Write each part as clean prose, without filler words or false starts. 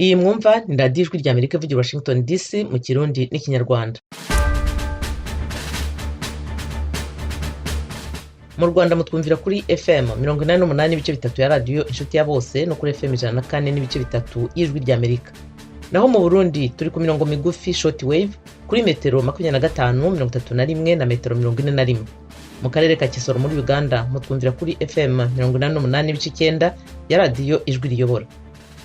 Iyi mwumva ni Radiyo Ijwi ry'Amerika ivugira i Washington DC mu Kirundi n'Ikinyarwanda. Mu Rwanda mutwumvira kuri FM 88.3 ya Radiyo Inshuti ya Bose no kuri FM 104.3 y'Ijwi ry'Amerika. Naho mu Burundi turi ku mirongo migufi, short wave, kuri metero 25, 31 na metero 41. Mu karere ka Kisoro muri Uganda mutwumvira kuri FM 88.9 ya Radiyo Ijwi Riyobora.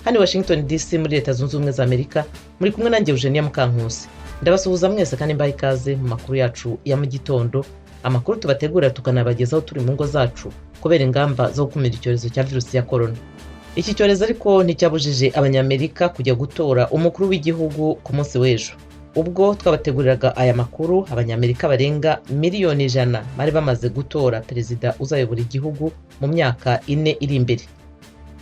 Hano i Washington DC muri Leta Zunze Ubumwe za Amerika muri kumwe nanjye Eugenia Mukankusi. Ndabasuhuza mwese kandi mbaha ikaze mu makuru yacu ya mu gitondo, amakuru tubategurira tukanabagezaho turi mu ngo zacu kubera ingamba zo gukumira icyorezo cya virusi ya korona. Iki cyorezo ariko nticyabujije Abanyamerika kujya gutora umukuru w'igihugu ku munsi w'ejo. Ubwo twabateguriraga aya makuru, Abanyamerika barenga miliyoni 100 bari bamaze gutora perezida uzayobora igihugu mu myaka 4 iri imbere.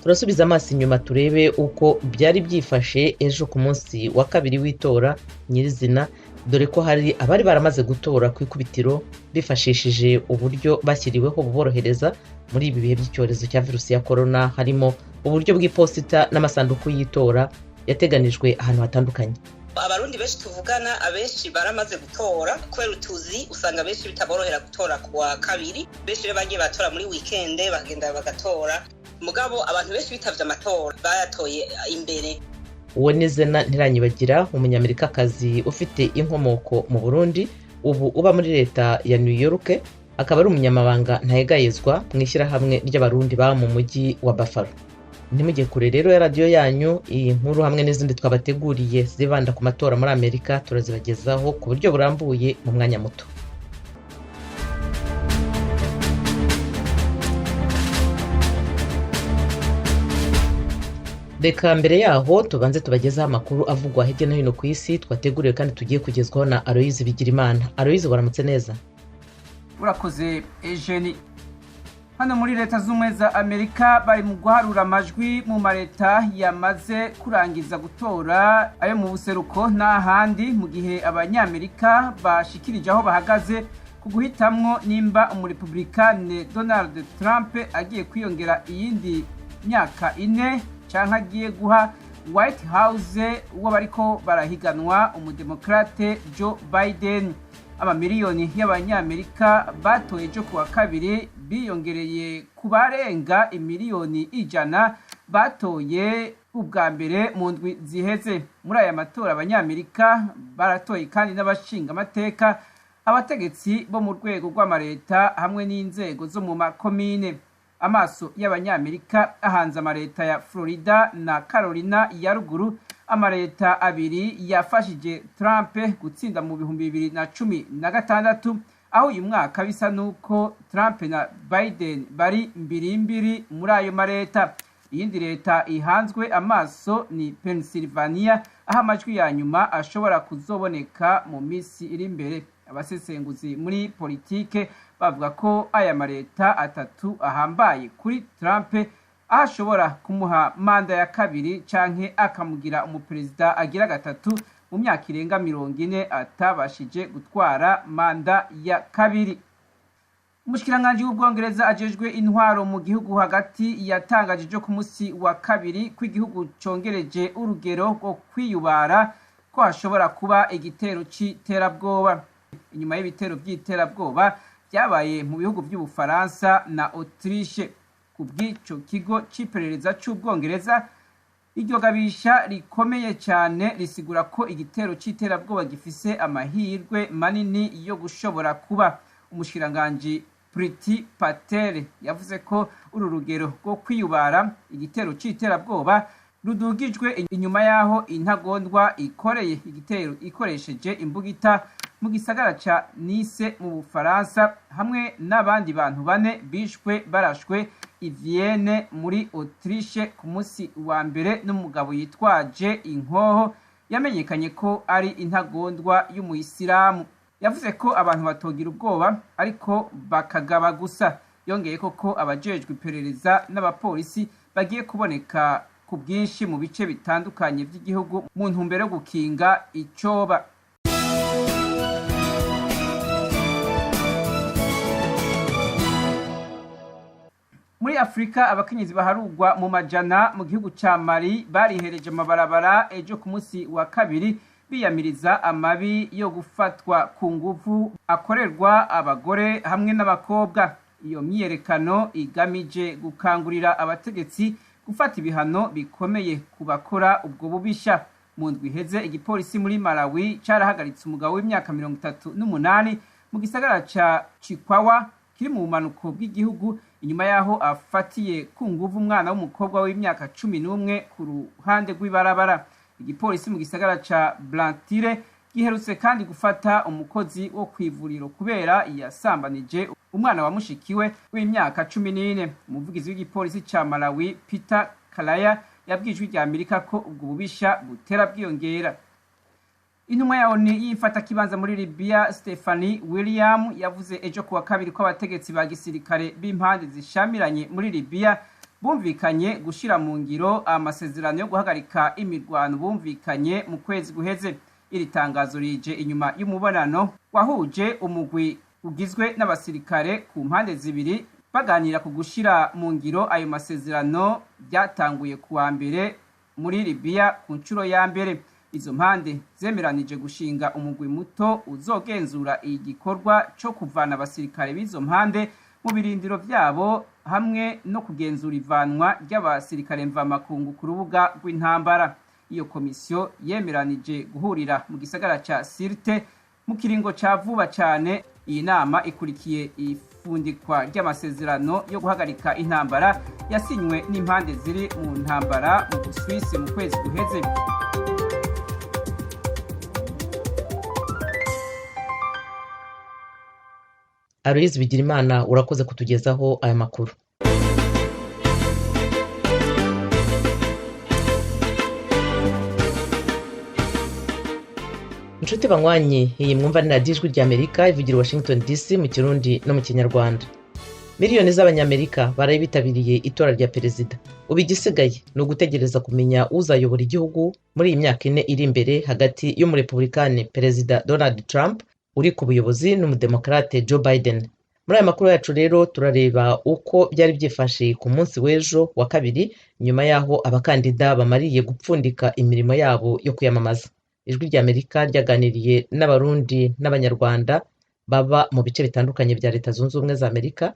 Turasubiza amaso inyuma turebe uko byari byifashe ejo ku munsi wa kabiri w'itora nyirizina, dore ko hari abari baramaze gutora ku ikubitiro bifashishije uburyo bashyiriweho buborohereza muri ibi bihe by'icyorezo cya virusi ya korona, harimo uburyo bw'iposita n'amasanduku y'itora yateganijwe ahantu hatandukanye. Abarundi benshi tuvugana, abenshi baramaze gutora. Kubera utuzi usanga benshi bitaborohera gutora ku wa kabiri, benshi rero bagiye batora muri wikende, bagenda bagatora. Mugabo abantu benshi bitavye amatora bayatoye imbere. Uwo ni Zena Ntiranyibagira, Umunyamerikakazi ufite inkomoko mu Burundi, ubu uba muri leta ya New York, akaba ari umunyamabanga ntayegayezwa mu ishyirahamwe ry'Abarundi baba mu mujyi wa Buffalo. Ntimujye kure rero ya radiyo yanyu. Iyi nkuru hamwe n'izindi twabateguriye zibanda ku matora muri Amerika turazibagezaho ku buryo burambuye mu mwanya muto. Reka mbere yaho tubanze tubagezeho amakuru avugwa hirya no hino ku isi twateguriwe kandi tugiye kugezwaho na Aloyizi Bigirimana. Aloyizi, waramutse neza? Urakoze, Ejeni. Hano muri Leta z'Ubumwe za Amerika bari mu guharura amajwi mu mareta yamaze kurangiza gutora, ayo mu buseruko n'ahandi, mu gihe Abanyamerika bashikirije aho bahagaze ku guhitamwo nimba Umurepublikane Donald Trump agiye kwiyongera iyindi myaka 4 canke agiye guha White House uwo bariko barahiganwa, Umudemokrate Joe Biden. Amamiliyoni y'Abanyamerika batoye ejo kuwa kabiri biyongereye ku barenga imiliyoni 100 batoye ubwa mbere mu ndwi ziheze. Muri aya matora Abanyamerika baratoye kandi n'abashinga amateka, abategetsi bo mu rwego rw'amareta hamwe n'inzego zo mu makomine. Amaso y'Abanyamerika ahanze amareta ya Florida na Carolina ya Ruguru, amareta abiri yafashije Trump gutsinda mu 2016, aho uyu mwaka bisa nuko Trump na Biden bari mbirimbiri muri ayo mareta. Iyindi leta ihanzwe amaso ni Pennsylvania, aho amajwi ya nyuma ashobora kuzoboneka mu minsi iri imbere. Abasesenguzi muri politike bavuga ko aya mareta atatu ahambaye kuri Trump, aho ashobora kumuha manda ya kabiri canke akamugira umuperezida agira gatatu mu myaka irenga 40 atabashije gutwara manda ya kabiri. Umushikiranganji w'Ubwongereza ajejwe intwaro mu gihugu hagati yatangaje ejo ku munsi wa kabiri ko igihugu congereje urugero rwo kwiyubara ko hashobora kuba igitero c'iterabwoba, inyuma y'ibitero vy'iterabwoba vyabaye mu bihugu vy'Ubufaransa na Autriche. Ku bw'ico kigo c'iperereza c'Ubwongereza, iryo gabisha rikomeye cyane risigura ko igitero c'iterabwoba gifise amahirwe manini yo gushobora kuba. Umushikiranganji Priti Patel yavuze ko uru rugero rwo kwiyubara igitero c'iterabwoba rudugijwe inyuma y'aho intagondwa ikoreye igitero ikoresheje imbugita mu gisagara ca Nice mu Bufaransa, hamwe n'abandi bantu bane bishwe barashwe i Vienne muri Autriche ku munsi wa mbere n'umugabo yitwaje inkoho yamenyekanye ko ari intagondwa y'umuyisilamu. Yavuze ko abantu batogira ubwoba ariko bakagaba gusa. Yongeye ko abajejwe iperereza n'abapolisi bagiye kuboneka ku bwinshi mu bice bitandukanye by'igihugu mu ntumbero yo gukinga icoba. Muri Muri Afurika, abakenyezi baharugwa mu majana mu gihugu ca Mali barihereje amabarabara ejo ku munsi wa kabiri, biyamiriza amabi yo gufatwa ku nguvu akorerwa abagore hamwe n'abakobwa. Iyo myiyerekano igamije gukangurira abategetsi gufata ibihano bikomeye ku bakora ubwo bubisha. Mu ndwi iheze, igipolisi muri Malawi carahagaritse umugabo w'imyaka 38 mu gisagara ca Chikwawa kiri mu bumanuko bw'igihugu, inyuma y'aho afatiye ku nguvu umwana w'umukobwa w'imyaka 11 ku ruhande rw'ibarabara. Igipolisi mu gisagara ca Blantyre giherutse kandi gufata umukozi wo kw'ivuriro kubera yasambanije umwana wa mushikiwe w'imyaka 14. Umuvugizi w'igipolisi ca Malawi, Peter Kalaya, yabwiye Ijwi rya Amerika ko ubwo bubisha butera bwiyongera. Intumwa ya ONU y'ifatakibanza muri Libya, Stephanie William, yavuze ejo kuwa kabiri ko abategetsi ba gisirikare b'impande zishamiranye muri Libya bumvikanye gushira mu ngiro amasezerano yo guhagarika imirwano bumvikanye mu kwezi guheze. Iri tangazo rije inyuma y'umubonano wahuje umugwi ugizwe n'abasirikare ku mpande zibiri baganira ku gushira mu ngiro ayo masezerano, byatanguye kuwa mbere muri Libya ku nshuro ya mbere. Izo mpande zemeranije gushinga umugwi muto uzogenzura igikorwa co kuvana abasirikare b'izo mpande mu birindiro vyabo hamwe no kugenzura ivanwa ry'abasirikare mvamakungu ku rubuga rw'intambara. Iyo komisiyo yemeranije guhurira mu gisagara ca Sirte mu kiringo ca vuba cane. Iyi nama ikurikiye ifundikwa ry'amasezerano yo guhagarika intambara yasinywe n'impande ziri mu ntambara mu Busuwisi mu kwezi guheze. Aloyizi Bigirimana, urakoze kutugezaho aya makuru. Inshuti banywanyi, iyi mwumva ni radiyo Ijwi ry'Amerika ivugira Washington DC mu Kirundi no mu Kinyarwanda. Miliyoni z'Abanyamerika baraye bitabiriye itora rya perezida. Ubu igisigaye ni ugutegereza kumenya uzayobora igihugu muri iyi myaka 4 iri imbere, hagati y'umurepublikani Perezida Donald Trump uri ku buyobozi n'umudemokarate Joe Biden. Muri aya makuru yacu rero turareba uko byari byifashe ku munsi w'ejo wa kabiri, nyuma y'aho abakandida bamariye gupfundika imirimo yabo yo kwiyamamaza. Ijwi ry'Amerika ryaganiriye n'Abarundi n'Abanyarwanda baba mu bice bitandukanye bya Leta Zunze Ubumwe za Amerika,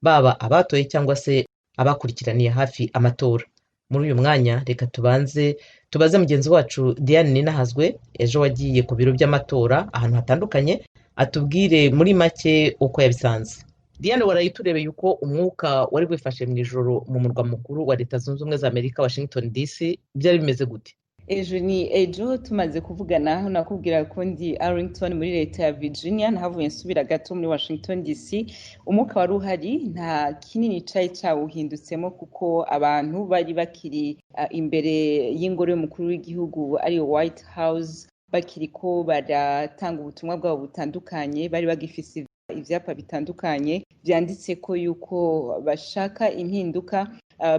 baba abatoye cyangwa se abakurikiraniye hafi amatora. Muri uyu mwanya reka tubanze tubaze mugenzi wacu Diane Ninahazwe, ejo wagiye ku biro by'amatora ahantu hatandukanye, atubwire muri make uko yabisanze. Diane, waraye turebeye uko umwuka wari wifashe mu ijoro mu murwa mukuru wa Leta Zunze Ubumwe za Amerika, Washington DC, byari bimeze gute? Ejo ni ejo tumaze kuvugana nakubwira ko ndi Arlington muri leta ya Virginia, nahavuye nsubira gato muri Washington DC. Umwuka wari uhari nta kinini cari cawuhindutsemo, kuko abantu bari bakiri imbere y'ingoro y'umukuru w'igihugu ariyo White House, bakiriko baratanga ubutumwa bwabo butandukanye. Bari bagifise ivyapa bitandukanye vyanditse ko yuko bashaka impinduka.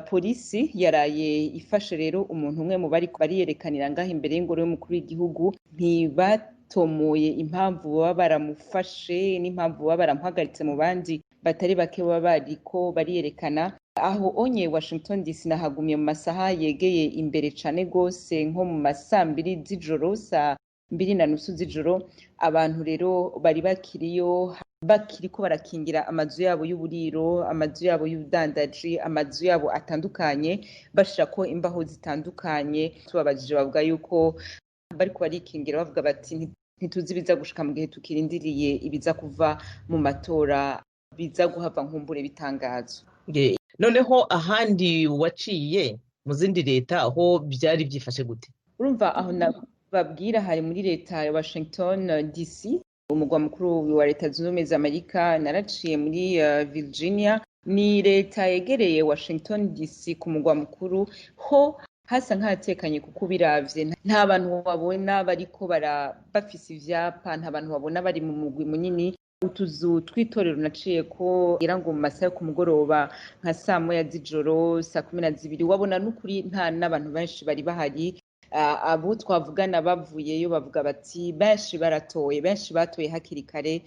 Polisi yaraye ifashe rero umuntu umwe mu bari bariyerekanira ngaho imbere y'ingoro y'umukuru w'igihugu. Ntibatomoye impamvu baba baramufashe n'impamvu baba baramuhagaritse mu bandi batari bake baba bariko bariyerekana aho onye Washington DC. Nahagumye mu masaha yegeye imbere cane gose, nko mu masambiri z'ijoro, saa 2:30 z'ijoro. Abantu rero bari bakiriyo, bakiriko barakingira amazu yabo y'uburiro, amazu yabo y'ubudandaji, amazu yabo atandukanye, bashirako imbaho zitandukanye. Tubabajije bavuga yuko bariko barikingira, bavuga bati ntituzi ibiza gushika mu gihe tukirindiriye ibiza kuva mu matora biza guhava nkumbure bitangazwa. Noneho ahandi waciye mu zindi leta aho byari byifashe gute? Urumva aho nababwira hari muri leta ya Washington DC, umugwa mukuru wa Leta Zunze Ubumwe za Amerika. Naraciye muri Virginia, ni leta yegereye Washington DC ku mugwa mukuru. Ho hasa nk'ahatekanye, kuko ubiravye nta bantu babona bariko bafise ivyapa, nta bantu babona bari mu mugwi munini. Utuzu tw'itorero naciye ko ngira ngo mu masaha yo ku mugoroba nka saa 1 z'ijoro, saa 12, wabona n'ukuri nta n'abantu benshi bari bahari. Abo twavugana bavuyeyo bavuga bati benshi baratoye, benshi batoye hakiri kare,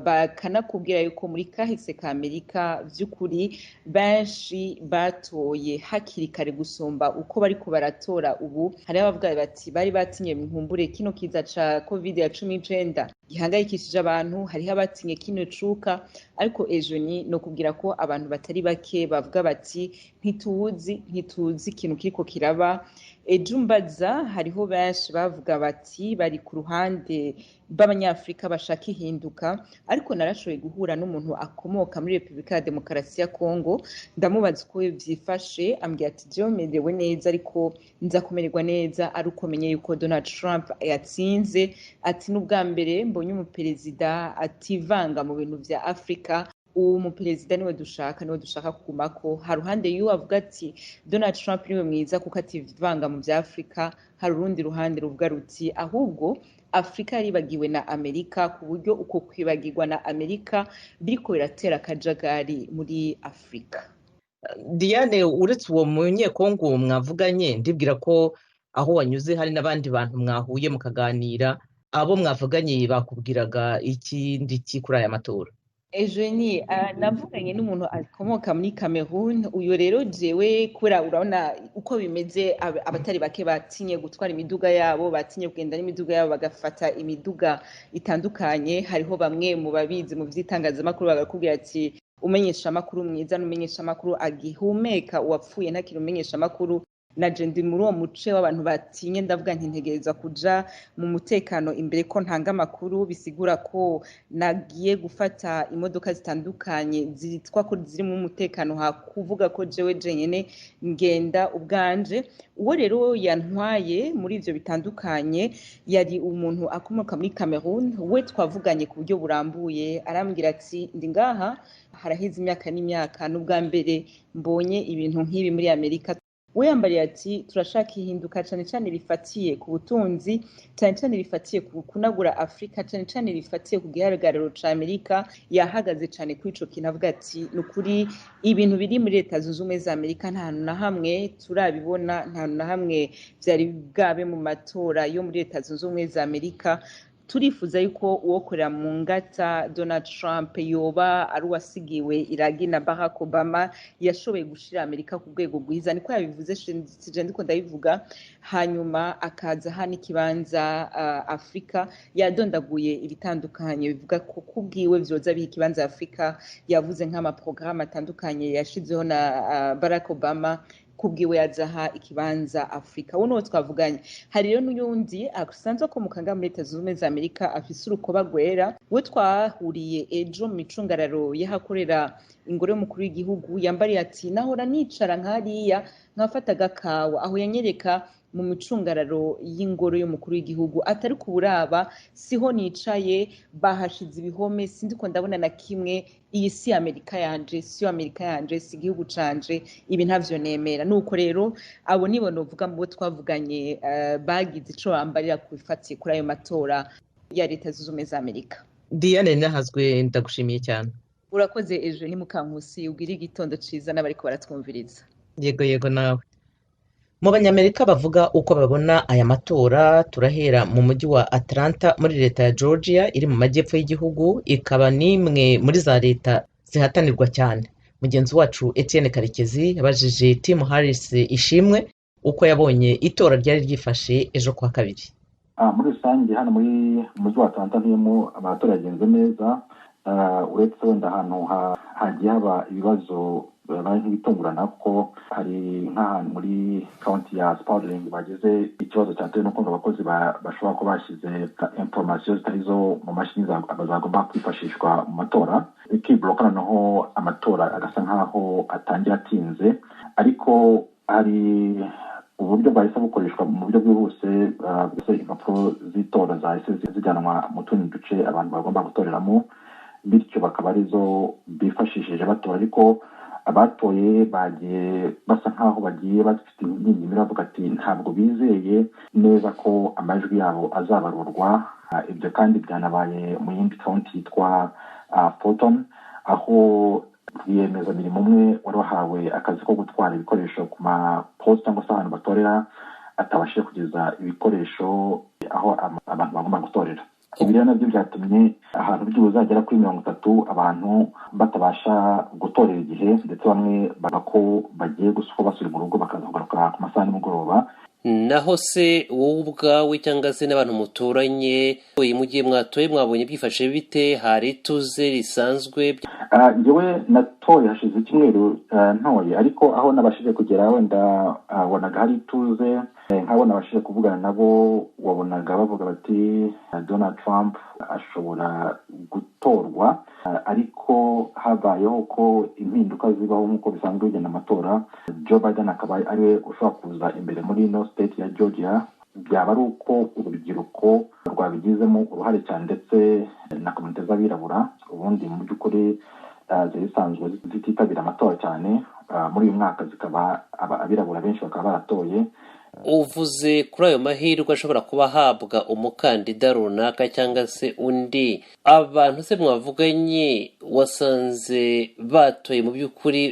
Bakanakubwira yuko muri kahise ka Amerika vy'ukuri benshi batoye hakiri kare gusumba uko bariko baratora ubu. Hariho abavuga bati bari batinye nkumbure kino kiza ca covid ya 19 gihangayikishije abantu, hariho abatinye kino cuka, ariko ejo ni no kubwira ko abantu batari bake bavuga bati ntituzi ikintu kiriko kiraba. Ejo mbaza hariho benshi bavuga bati bari ku ruhande b'abanyafrika bashaka ihinduka, ariko narashoboye guhura n'umuntu akomoka muri Repubulika ya Demokarasi ya Kongo, ndamubaza uko vyifashe, ambwira ati jewe merewe neza ariko nza kumererwa neza ari uko menye yuko Donald Trump yatsinze, ati n'ubwa mbere mbonye umuperezida ativanga mu bintu vya Afrika, uwo muperezida niwe dushaka kugumako. Haruhande y'uwo avuga ati Donald Trump niwe mwiza kuko ativanga mu vya Afrika, hari urundi ruhande ruvuga ruti ahubwo Afrika yaribagiwe na Amerika, ku buryo uko kwibagirwa na Amerika biriko biratera akajagari muri Afrika. Diane, uretse uwo munyekongo mwavuganye, ndibwira ko aho wanyuze hari n'abandi bantu mwahuye mukaganira, abo mwavuganye bakubwiraga ikindi ki kuri aya matora? Eugenie, navuganye n'umuntu akomoka muri Cameroon. Uyo rero jewe kubera urabona uko bimeze, abatari bake batinye gutwara imiduga yabo, batinye kugenda n'imiduga yabo, bagafata imiduga itandukanye. Hariho bamwe mu babizi mu vy'itangazamakuru bagakubwira ati umenyesha amakuru mwiza n'umenyesha amakuru agihumeka, uwapfuye ntakiri umenyesha amakuru. Naje ndi muri uwo muce w'abantu batinye, ndavuga nti ntegerezwa kuja mu mutekano imbere ko ntanga amakuru, bisigura ko nagiye gufata imodoka zitandukanye zitwa ko ziri mu mutekano, ha kuvuga ko jewe jenyene ngenda ubwanje. Uwo rero yantwaye muri ivyo bitandukanye yari umuntu akomoka muri Cameroon, we twavuganye ku buryo burambuye, arambwira ati ndi ngaha haraheze imyaka n'imyaka, n'ubwa mbere mbonye ibintu nk'ibi muri Amerika. We yambariye ati turashaka ihinduka cane cane rifatiye ku butunzi, cane cane rifatiye ku kunagura Afrika, cane cane rifatiye ku gihagararo ca Amerika. Yahagaze cane kuri ico kintu avuga ati nukuri ibintu biri muri Leta Zunze Ubumwe za Amerika nta hantu na hamwe turabibona, nta hantu na hamwe vyari bwabe mu matora yo muri Leta Zunze Ubumwe za Amerika. Turifuza yuko uwokorera mu ngata Donald Trump yoba ari uwasigiwe iragi na Barack Obama, yashoboye gushira Amerika ku rwego rwiza, niko yabivuze, sije ndiko ndabivuga. Hanyuma akaza hano ikibanza Afrika, yadondaguye ibitandukanye bivuga ko kubwiwe vyoza biha ikibanza Afrika, yavuze nk'amaprograme atandukanye yashizeho na Barack Obama, kubwiwe yazaha ikibanza Afrika. Uwo niwo twavuganye. Hari rero n'uyundi asanzwe akomoka ngaha muri Leta Zunze Ubumwe za Amerika, afise urukoba rwera, we twahuriye ejo mu micungararo y'ahakorera ingoro y'umukuru w'igihugu, yambariye ati nahora nicara nkariya nkafata agakawa, aho yanyereka mu micungararo y'ingoro y'umukuru w'igihugu, atari kuburaba siho nicaye, bahashize ibihome, sindiko ndabona na kimwe, iyi si Amerika yanje, si Amerika yanje, si igihugu canje, ibi ntavyo nemera. Nuko rero abo nibo novuga mu bo twavuganye bagize ico bambarira kubifatiye kuri ayo matora ya Leta Zunze Ubumwe za Amerika. Diane Nahazwe, ndagushimiye cyane. Urakoze ejo ni Mukankusi, ubwire igitondo ciza n'abariko baratwumviriza. Yego yego nawe. Mu banyamerika bavuga uko babona aya matora, turahera mu mujyi wa Atlanta muri leta ya Georgia iri mu majyepfo y'igihugu, ikaba n'imwe muri za leta zihatanirwa cyane. Mugenzi wacu Etienne Karekezi yabajije Tim Harris Ishimwe uko yabonye itora ryari ryifashe ejo kwa kabiri. Muri rusange hano muri mujyi wa Atlanta ntiyemo amatora yagenze neza, uretse wenda ahantu hagiye haba ibibazo nk'ibitungurana, kuko hari nk'ahantu muri county ya Spalding bagize ikibazo cyatewe n'uko abakozi bashobora kuba bashyize information zitari zo mu mashini zagomba kwifashishwa mu matora, ikibloka noneho amatora agasa nk'aho atangira atinze. Ariko hari uburyo bwahise bukoreshwa mu buryo bwihuse, bwose impapuro z'itora zahise zijyanwa mu tundi duce abantu bagomba gutoreramo, bityo bakaba arizo bifashishije batora. Ariko abatoye bagiye basa nkaho bagiye bafite ingingimira, bavuga ati ntabwo bizeye neza ko amajwi yabo azabarurwa. Ibyo kandi byanabaye mu yindi county yitwa Fulton, aho rwiyemezamirimo umwe wari wahawe akazi ko gutwara ibikoresho ku maposita cyangwa se ahantu batorera, atabashije kugeza ibikoresho aho abantu bagomba gutorera. Ibi rero nabyo byatumye ahantu byibuze hagera kuri 30 abantu batabasha gutorera igihe, ndetse bamwe bavuga ko bagiye gusuka basubira mu rugo bakaza kugaruka ku masaha nimugoroba. Naho se wowe ubwawe cyangwa se n'abantu muturanye, mu gihe mwatoye mwabonye byifashe bite? Hari ituze risanzwe? Njyewe natoye hashize icyumweru ntoye, ariko aho nabashije kugera wenda wabonaga hari ituze. Nk'abo nabashije kuvugana nabo wabonaga bavuga bati Donald Trump ashobora gutorwa, ariko habayeho ko impinduka zibaho nk'uko bisanzwe bigenda amatora, Joe Biden akaba ariwe ushobora kuza imbere muri ino state ya Georgia. Byaba ari uko urubyiruko rwabigizemo uruhare cyane, ndetse na komite z'abirabura ubundi mu by'ukuri zari zisanzwe zititabira amatora cyane, muri uyu mwaka zikaba abirabura benshi bakaba baratoye. Uvuze kuri ayo mahirwe ashobora kuba ahabwa umukandida runaka cyangwa se undi, abantu se mwavuganye wasanze batoye mu by'ukuri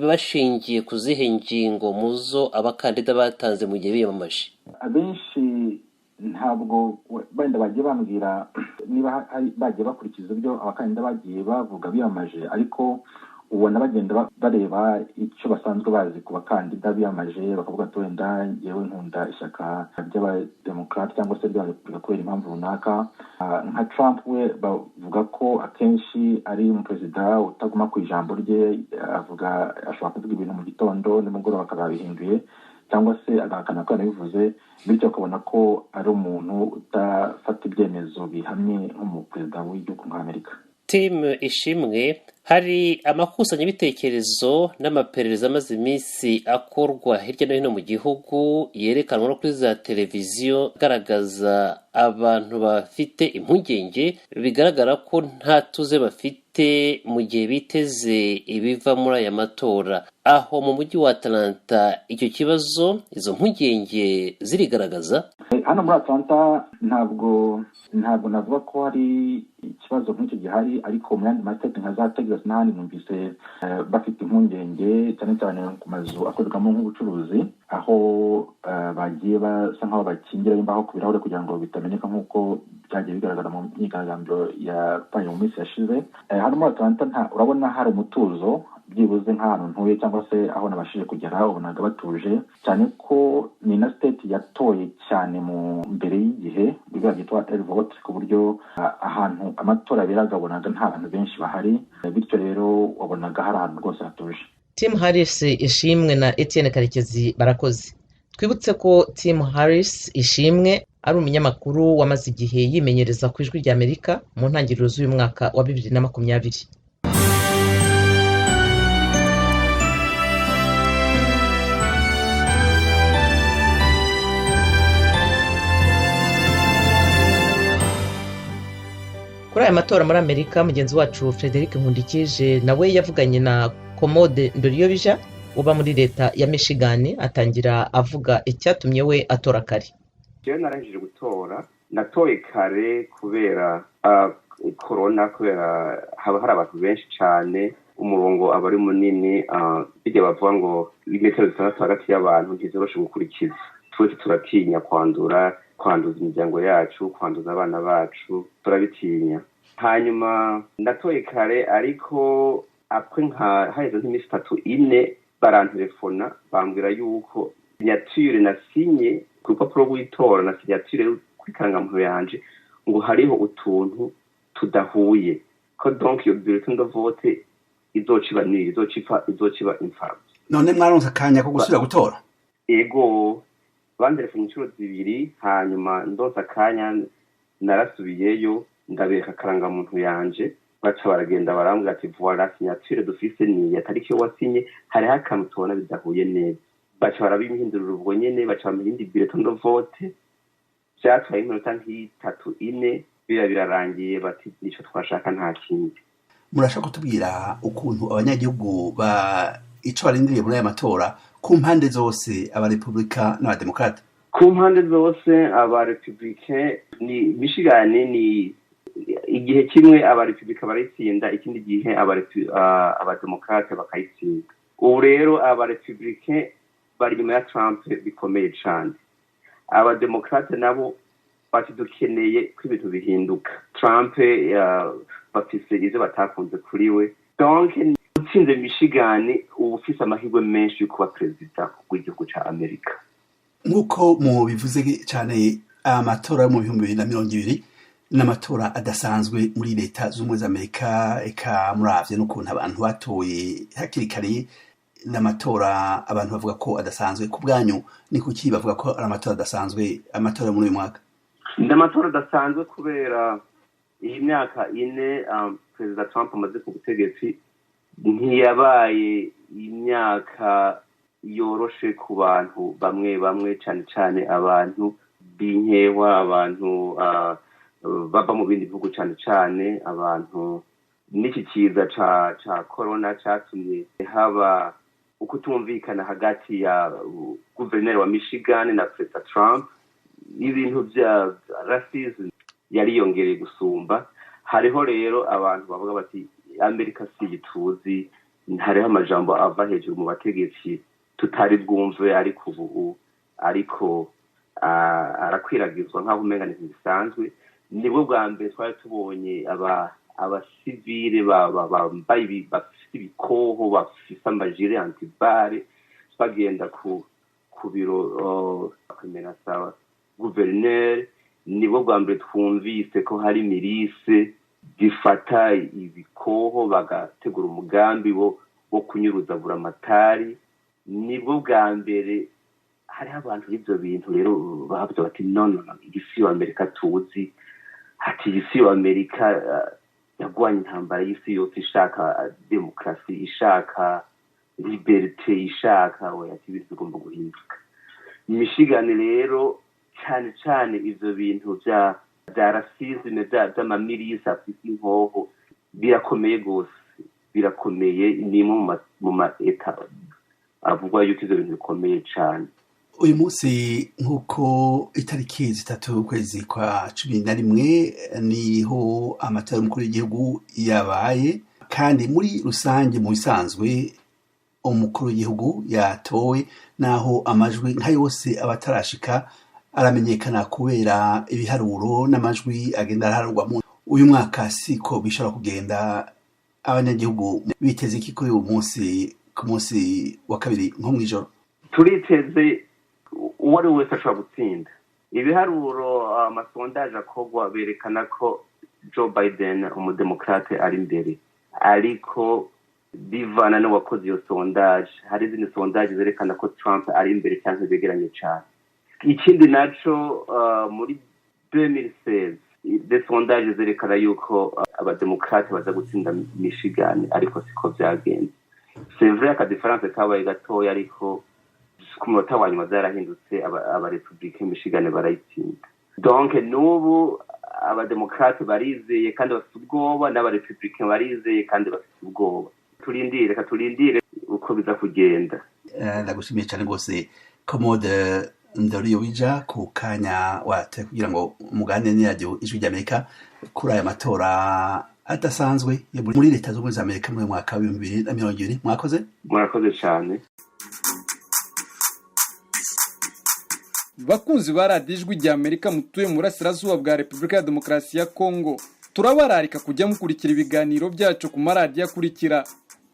bashingiye ku zihe ngingo mu zo abakandida batanze mu gihe biyamamaje? Abenshi ntabwo wenda bagiye bambwira niba bagiye bakurikiza ibyo abakandida bagiye bavuga biyamamaje, ariko ubona bagenda bareba icyo basanzwe bazi ku bakandida biyamaje, bakavuga ati wenda yewe nkunda ishyaka ry'abademokarate cyangwa se ry'abarepubulika kubera impamvu runaka. Nka Trump we bavuga ko akenshi ari umuperezida utaguma ku ijambo rye, avuga ashobora kuvuga ibintu mu gitondo nimugoroba akaba yabihinduye, cyangwa se agahakana ko yanabivuze, bityo akabona ko ari umuntu udafata ibyemezo bihamye nk'umuperezida w'igihugu nka Amerika. Tim Ishimwe, hari amakusanyabitekerezo n'amaperereza amaze iminsi akorwa hirya no hino mu gihugu yerekanwa no kuri za televiziyo agaragaza abantu bafite impungenge, bigaragara ko nta tuze bafite mu gihe biteze ibiva muri aya matora. Aho mu mujyi wa Atlanta icyo kibazo, izo mpungenge zirigaragaza? Hano muri Atlanta ntabwo navuga ko hari ikibazo nk'icyo gihari, ariko mu yandi mastate nka za Texas n'ahandi numvise bafite impungenge, cyane cyane ku mazu akorerwamo nk'ubucuruzi, aho bagiye basa nk'aho bakingira imbaho ku birahure kugira ngo bitamenyeka nk'uko byagiye bigaragara mu myigaragambyo yabaye mu minsi yashize. Hano muri Atlanta urabona hari umutuzo, byibuze nk'ahantu ntuye cyangwa se aho nabashije kugera ubonaga batuje cyane, ko ni na state yatoye cyane mu mbere y'igihe biba byitwa early vote, ku buryo ahantu amatora aberaga wabonaga nta bantu benshi bahari, bityo rero wabonaga hari ahantu rwose hatuje. Tim Harris Ishimwe na Etienne Karekezi barakoze. Twibutse ko Tim Harris Ishimwe ari umunyamakuru wamaze igihe yimenyereza ku Ijwi rya Amerika mu ntangiriro z'uyu mwaka wa 2020. Kuri aya matora muri Amerika, mugenzi wacu Frederic Nkundikije nawe yavuganye na Komode Ndoriyobija uba muri leta ya Michigan, atangira avuga icyatumye we atora kare. Jewe narangije gutora, natoye kare kubera corona, kubera haba hari abantu benshi cyane, umurongo aba ari munini, bijya bavuga ngo imetero 6 hagati y'abantu ntizoroshe gukurikiza. Twese turatinya kwandura, kwanduza imiryango yacu, kwanduza abana bacu, turabitinya. Hanyuma ndatoye kare, ariko apre nka haheze nk'iminsi 3 4 barantelefona bambwira yuko signature nasinye ku rupapuro rw'itora na signature kuri karangamuntu yanje ngo hariho utuntu tudahuye, ko donc iyo bulletin de vote izociba niri, izociba imfabusa. None mwaronse akanya ko gusubira gutora? Ego, bantelefona inshuro 2, hanyuma ndonse akanya narasubiyeyo ndabereka karangamuntu yanje, baca baragenda barambwira ati voilà signature dufise ni ya tariki wasinye, hariho akantu tubona bidahuye neza. Baca barabimpindurira ubwo nyene, baca bampa iyindi bulletin de vote, vyatwaye iminota nk'itatu 4 bira birarangiye, bati nico twashaka nta kindi. Murashaka kutubwira ukuntu abanyagihugu ba ico barindiriye muri aya matora ku mpande zose, abarepublika n'abademokrate? Ku mpande zose abarepublike ni Michigan ni igihe kimwe abarepublika barayitsinda, ikindi gihe abademokrate bakayitsinda. Ubu rero abarepublike bari nyuma ya Trump bikomeye cyane, abademokrate nabo Bati dukeneye ko ibintu bihinduka. Trump bafise ivyo batakunze kuri we. Donc utsinze Michigan uba ufise amahirwe menshi yo kuba perezida w'igihugu ca Amerika. Nk'uko mubivuze cyane, amatora yo mu 2020 n'amatora adasanzwe muri Leta z'Ubumwe za Amerika. Eka muravye n'ukuntu abantu batoye hakiri kare, n'amatora abantu bavuga ko adasanzwe. Ku bwanyu, ni kuki bavuga ko ari amatora adasanzwe, amatora muri uyu mwaka? Ni amatora adasanzwe kubera iyi myaka 4 perezida Trump amaze ku butegetsi ntiyabaye imyaka yoroshe ku bantu bamwe bamwe, cyane cyane abantu b'inkewa, abantu bava mu bindi bihugu, cyane cyane abantu n'iki kiza ca corona catumye haba ukutumvikana hagati ya guverineri wa Michigan na perezida Trump. Ibintu vya racism yariyongereye gusumba. Hariho rero abantu bavuga bati Amerika si tuzi, hariho amajambo ava hejuru mu bategetsi tutari bwumve, ariko ubu ariko arakwiragizwa nk'aho umenga ni bisanzwe. Nibwo bwa mbere twari tubonye abasivile bambaye, bafise ibikoho, bafise amajire anti-balles, bagenda ku biro bakamenasa guverineri. Nibwo bwa mbere twumvise ko hari milice zifata ibikoho bagategura umugambi wo kunyuruza buramatari. Nibwo bwa mbere hariho abantu b'ibyo bintu rero bavuze bati no, no, no, iyi si Amerika tuzi, ati iyi si Amerika yagwanye intambara y'isi yose ishaka demokarasi, ishaka liberté, ishaka oya, ati ibintu bigomba guhinduka. Michigan rero, cyane cyane ivyo bintu vya racisme, vy'amamilisi afise inkoho, birakomeye gose, birakomeye. Ni imwe mu ma eta avugwa yuko ivyo bintu bikomeye cane. Uyu munsi, nk'uko itariki 3 ukwezi kwa 11, niho amatora y'umukuru w'igihugu yabaye, kandi muri rusange, mu bisanzwe, umukuru w'igihugu yatowe, naho amajwi nka yose aba atarashika, aramenyekana kubera ibiharuro n'amajwi agenda araharurwamo. Uyu mwaka siko bishobora kugenda. Abanyagihugu biteze iki kuri uyu munsi, ku munsi wa kabiri nko mw'ijoro? Turiteze uwo ari we wese ashobora gutsinda. Ibiharuro, amasondaje akorwa berekana ko Joe Biden, umudemokrate, ari imbere, ariko bivana n'uwakoze iyo sondage. Hari izindi sondage zerekana ko Trump ari imbere cyangwa begeranye cyane. Ikindi naco, muri 2016 des sondages zerekana yuko abademokrate baza gutsinda Michigan, ariko siko vyagenze. C'est vrai, akadiference kabaye gatoya, ariko ku munota wa nyuma byarahindutse, abarepublike Michigan barayitsinda. Donc n'ubu abademokrate barizeye kandi bafite ubwoba, n'abarepublike barizeye kandi bafite ubwoba. Turindire, reka turindire uko biza kugenda. Ndagushimiye cyane rwose, Komode Ndoriyowija, ku kanya watoye kugira ngo muganire n'iradiyo Ijwi ry'Amerika kuri aya matora adasanzwe yo muri Leta z'Ubumwe za Amerika muri uyu mwaka wa 2020. Mwakoze. Murakoze cyane. Bakunzi ba Radiyo Ijwi rya Amerika mutuye mu burasirazuba bwa Repubulika ya Demokarasi ya Kongo, turabararika kujya mukurikira ibiganiro byacu ku maradiyo akurikira: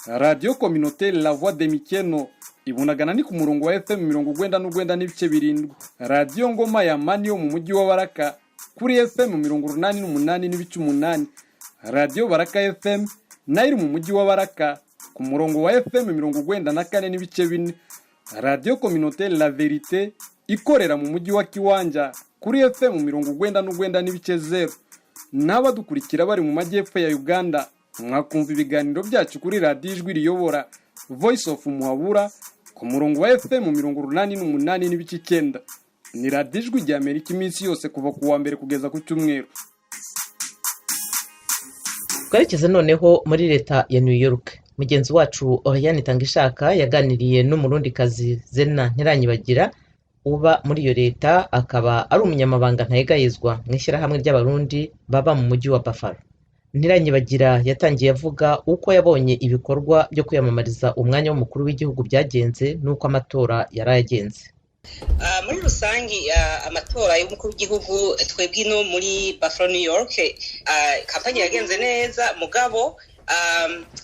Radiyo Communautaire La Voix de Mikeno ibunagana ni ku murongo wa FM 99.7, Radiyo Ngoma ya Mani yo mu mujyi wa Baraka kuri FM 88.8, Radiyo Baraka FM nayo iri mu mujyi wa Baraka ku murongo wa FM 94.4, Radiyo Communautaire La Verite ikorera mu mujyi wa Kiwanja kuri FM 99.0. N'abadukurikira bari mu majyepfo ya Uganda, mwakumva ibiganiro byacu kuri Radiyo Ijwi Riyobora Voice of Muhabura ku murongo wa FM 88.9. Ni Radiyo Ijwi rya Amerika, iminsi yose kuva ku wa mbere kugeza ku cyumweru. Twerekeze noneho muri leta ya New York. Mugenzi wacu Oriane Itangishaka yaganiriye n'Umurundikazi Zena Ntiranyibagira uba muri iyo leta, akaba ari umunyamabanga ntayegayezwa mu ishyirahamwe ry'Abarundi baba mu mujyi wa Buffalo. Ntiranyibagira yatangiye avuga uko yabonye ibikorwa byo kwiyamamariza umwanya w'umukuru w'igihugu byagenze n'uko amatora yari agenze. Muri rusange, amatora y'umukuru w'igihugu, twebwe ino muri Buffalo, New York, campagne yagenze neza, mugabo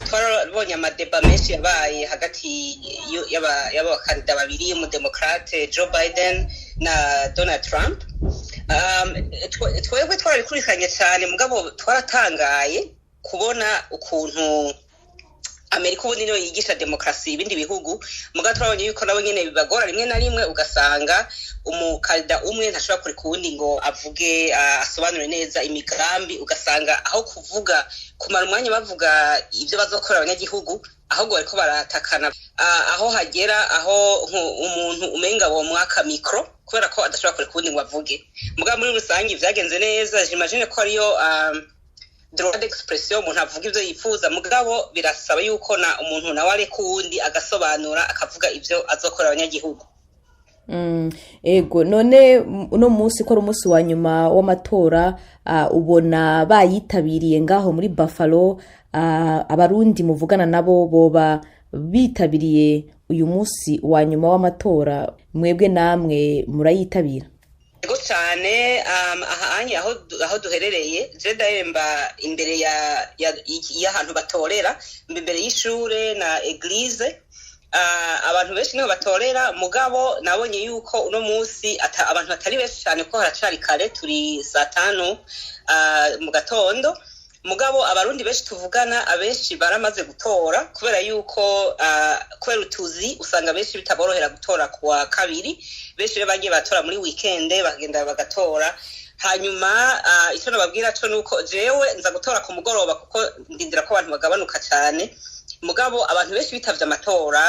twarabonye ama débats menshi yabaye hagati y'abakandida babiri, umudemokrate Joe Biden na Donald Trump. Twebwe twarabikurikiranye cyane, mugabo twaratangaye kubona ukuntu Amerika ubundi niyo yigisha demokarasi ibindi bihugu, mugabo turabonye yuko nabo nyene bibagora rimwe na rimwe, ugasanga umukandida umwe ntashobora kureka uwundi ngo avuge, asobanure neza imigambi, ugasanga aho kuvuga, kumara umwanya bavuga ibyo bazokorera abanyagihugu, ahubwo bariko baratakana. Aho hagera aho umuntu umenga wo mwaka micro kubera ko adashobora kureka uwundi ngo avuge. Mugabo muri rusange vyagenze neza. J'imagine ko ariyo droit d'expression, umuntu avuga ivyo yifuza, mugabo birasaba yuko na umuntu nawe areka uwundi agasobanura, akavuga ivyo azokorera abanyagihugu. Ego, none uno munsi ko ari umunsi wa nyuma w'amatora, ubona bayitabiriye ngaho muri Buffalo? Abarundi muvugana nabo boba bitabiriye uyu munsi wa nyuma w'amatora? Mwebwe namwe murayitabira? Ego cyane. Ahanye aho duherereye, je ndahemba imbere y'ahantu batorera, mba imbere y'ishure na église. Abantu benshi niho batorera, mugabo nabonye yuko uno munsi abantu batari benshi cyane ko haracari kare, turi saa 5 mu gatondo. Mugabo Abarundi benshi tuvugana, abenshi baramaze gutora kubera yuko kubera utuzi usanga benshi bitaborohera gutora kuwa kabiri. Benshi rero bagiye batora muri weekend, bakagenda bagatora. Hanyuma icyo nababwira cyo nuko jewe nza gutora ku mugoroba, kuko ndindira ko abantu bagabanuka cyane. Mugabo abantu benshi bitavye amatora,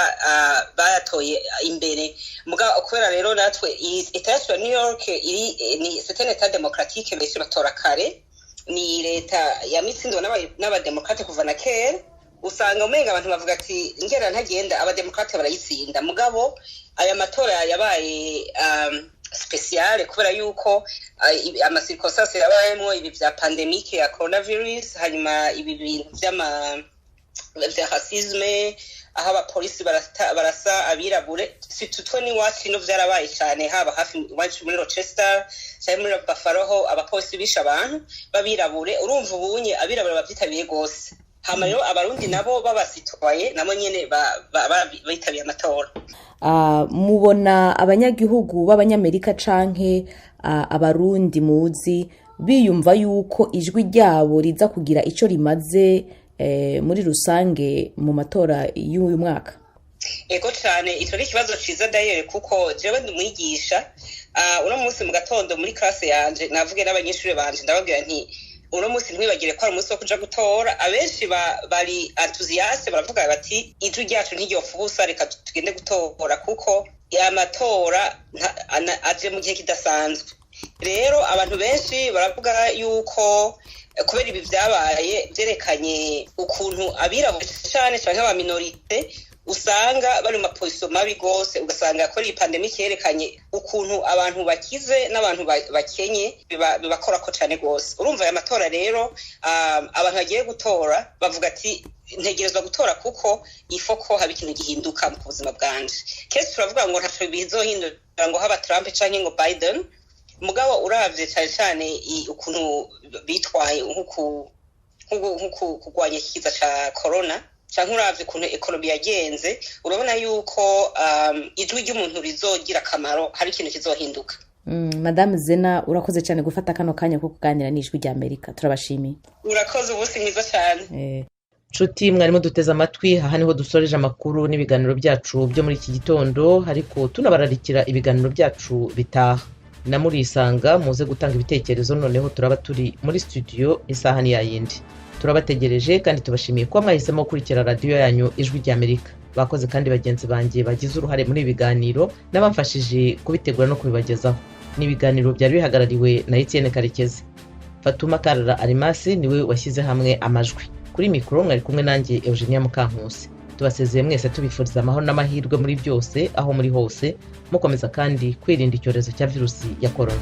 bayatoye imbere. Mugabo kubera rero natwe État yacu ya New York iri ni c'est un État démocratique, benshi batora kare, ni leta yamitsindwa n'abademokrate kuva na kera, usanga umenga abantu bavuga ati ngera ntagenda, abademokrate barayitsinda. Mugabo aya matora yabaye spécial kubera yuko ama circonstances yabayemwo, ibi vya pandémique ya coronavirus, hanyuma ibi bintu vy'ama vya racisme, aho abapolisi barasa abirabure, surtout twe n'iwacu ino vyarabaye cane, haba hafi iwacu muri Rochester canke muri Buffalo ho abapolisi bishe abantu b'abirabure. Urumva ubunye abirabure bavyitabiriye gose. Hama rero Abarundi nabo b'abasitwaye nabo nyene bitabiye amatora. Mubona abanyagihugu b'Abanyamerika canke Abarundi muzi biyumva yuko ijwi ryabo riza kugira ico rimaze muri rusange mu matora y'uyu mwaka? Ego cane, ico ni ikibazo ciza d'ailleurs, kuko jewe ndi umwigisha. Uno munsi mu gatondo muri classe yanje navuge n'abanyeshuri banje, ndababwira nti uno munsi ntwibagire ko ari umunsi wo kuja gutora. Abenshi bari enthousiastes, baravuga bati ijwi ryacu ntiryopfa ubusa, reka tugende gutora, kuko amatora aje mu gihe kidasanzwe. Rero abantu benshi baravuga yuko kubera ibi vyabaye vyerekanye ukuntu abirabura cane canke aba minorités usanga bari mu ma positions mabi gose, ugasanga ko iyi pandémique yerekanye ukuntu abantu bakize n'abantu bakenye bibakorako cane gose. Urumva aya matora rero, abantu bagiye gutora bavuga ati ntegerezwa gutora kuko ifo ko haba ikintu gihinduka mu buzima bwanje. Kenshi turavuga ngo ntaco bizohindura, ngo haba Trump canke ngo Biden, mugabo uravye cane cane ukuntu bitwaye nko kurwanya ikiza ca corona, canke uravye ukuntu économie yagenze, urabona yuko ijwi ry'umuntu rizogira akamaro, hari ikintu kizohinduka. Madame Zena, urakoze cyane gufata kano kanya ko kuganira n'Ijwi rya Amerika, turabashimiye. Urakoze, umunsi mwiza cyane. Nshuti mwarimo duteze amatwi, aha niho dusoreje amakuru n'ibiganiro byacu byo muri iki gitondo, ariko tunabararikira ibiganiro byacu bitaha na Murisanga. Muze gutanga ibitekerezo, noneho turaba turi muri studio, isaha ni yayindi, turabategereje. Kandi tubashimiye kuba mwahisemo gukurikira radiyo yanyu Ijwi ry'Amerika. Bakoze kandi bagenzi banjye bagize uruhare muri ibi biganiro n'abamfashije kubitegura no kubibagezaho. Ni ibiganiro byari bihagarariwe na Etienne Karekezi. Fatuma Karara Arimasi niwe washyize hamwe amajwi. Kuri mikoro mwari kumwe nanjye Eugenia Mukankusi. Tubasezeye mwese, tubifuriza amahoro n'amahirwe muri byose aho muri hose, mukomeza kandi kwirinda icyorezo cya virusi ya korona.